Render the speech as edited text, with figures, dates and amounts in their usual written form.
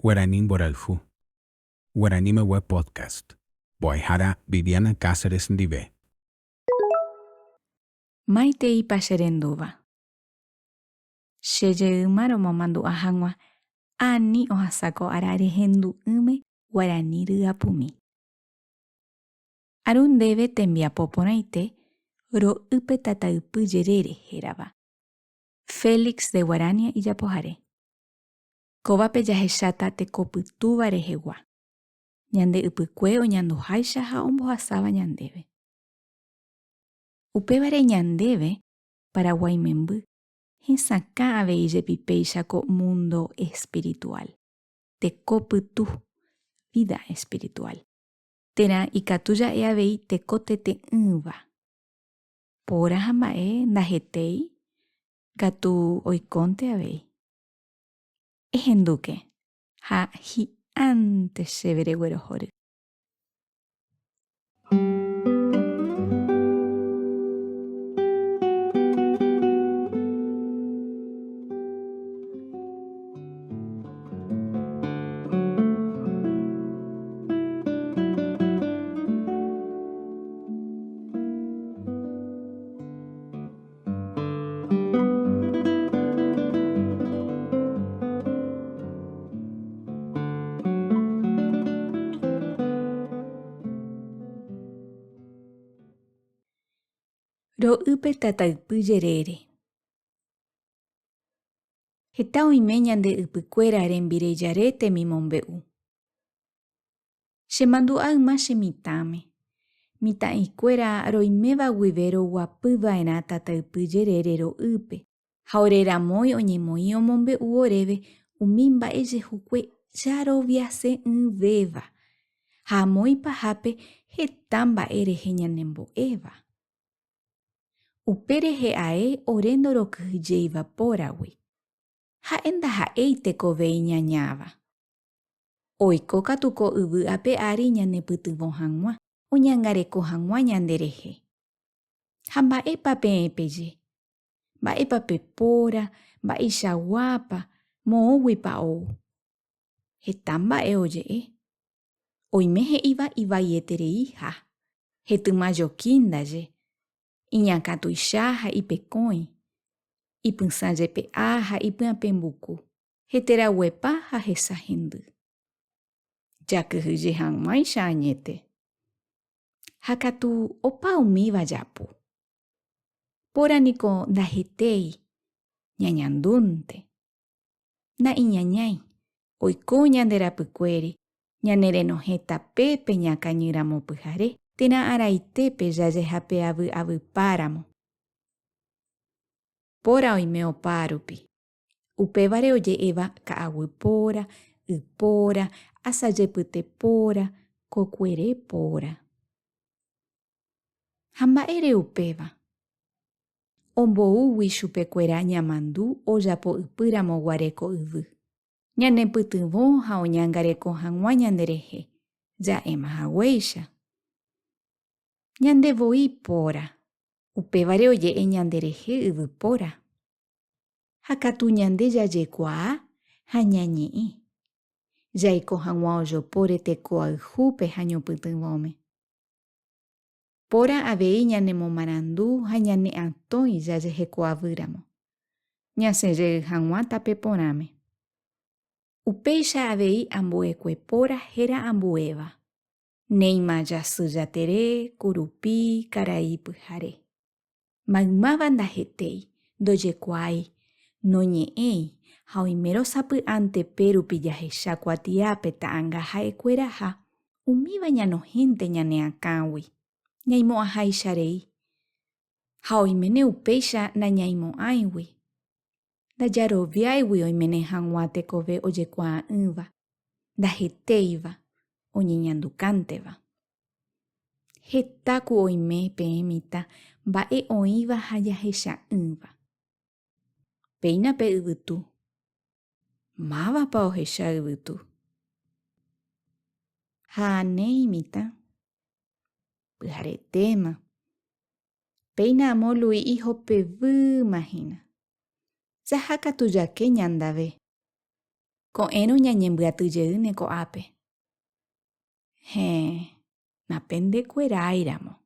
Guarani mborayhu. Guaranimegua Podcast. Mbo'ehára Viviana Cáceres ndive. Maiteípa che rendúva. Che jeýma romomandu'a hag̃ua ani ohasa ko ára rehendu'ỹme guarani ryapumi. Aru ndéve tembiapo porãite ro'ýpe tataypy jerére hérava. Félix de Guarania ijapohare. Kóvape jahecháta tekopytúva rehegua, ñande ypykue oñanduháicha ha ombohasáva ñandéve. Upévare ñandéve, Paraguái memby, hesakã avei jepi péicha ko mundo espiritual, tekopytu, vida espiritual, térã ikatu ja'e avei teko tete'ỹva. Póra ha mba'e ndahetéi, katu oikónte avei. Ehendúke, ha hi'ãnte chéve reguerohory. Ro'ýpe tataypy jerére. Heta oime ñande ypykuéra rembirejare temimombe'u. Chemandu'a yma che mitãme. Mitã'ikuéra roiméva guive roguapyva'erã tataypy jerére ro'ýpe, ha ore ramói oñemoĩ omombe'u oréve umi mba'e jehukue jaroviase'ỹvéva, ha amo ipahápe heta mba'e rehe ñanembo'éva. Upe rehe ae ore ndorokyhyjéiva póragui. Ha'e ndaha'éi tekove iñañáva. Oiko katu ko yvy ape ári ñanepytyvõ hag̃ua, oñangareko hag̃ua ñanderehe. Ha mba'épa peẽ peje? Mba'épa pepóra, mba'eichaguápa, moõguipa ou? Heta mba'e oje'e. Oime he'íva ivaietereiha, hetymajoki ndaje, iñakã tuicha ha ipekõi, ipysã jepe'a ha ipyapẽmbuku. Heteraguepa ha hesa hendy. Jakyhyje hag̃uáicha añete. Ha katu opa umíva japu. Póra niko ndahetéi, ñañandúnte. Na'iñañái, oiko ñande rapykuéri, ñane renohẽ tapépe ñakañýramo pyhare térã araitépe jajehapeavy'avypáramo. Póra oime opárupi. Upévare oje'éva ka'aguy póra, y póra, asajepyte póra, kokuere póra. Ha mba'ére upéva? Omboúgui chupekuéra ñamandu ojapo ypýramo guare ko yvy, ñanepytyvõ ha oñangareko hag̃ua ñanderehe, ja'éma haguéicha. Ñande voi póra, upévare oje'e ñanderehe yvypóra. Ha katu ñande jajekuaa ha ñañe'ẽ, jaiko hag̃ua ojopóre tekoayhúpe ha ñopytyvõme. Póra avei ñanemomarandu ha ñane'atõi jajehekoavýramo, ñasẽ jey hag̃ua tape porãme. Upéicha avei ambuekue póra héra ambuéva, Néima jasy jatere, kurupi, karai pyhare. Maymáva ndahetéi, ndojekuaái, noñe'ẽi ha oimérõ sapy'ánte pérupi jahecha kuatiápe ta'anga ha'ekueraha, umíva ñanohẽnte ñane akãgui, ñaimo'ãháicha rei. Ha oiméne upéicha nañaimo'ãigui. Ndajaroviáigui oiméne hag̃ua tekove ojekuaa'ỹva, ndahetéiva, oñeñandukánteva. Heta ku oime peẽ mitã mba'e oĩva ha jahecha'ỹva. Péina pe yvytu. Mávapa ohecha yvytu? Ha néi mitã. Pyharetéma. Péina amo Lui'i hopevýma hína. Jaha katu jake ñandave. Ko'ẽrõ ñañembyaty jeýne ko'ápe. Héẽ, napendekueráiramo.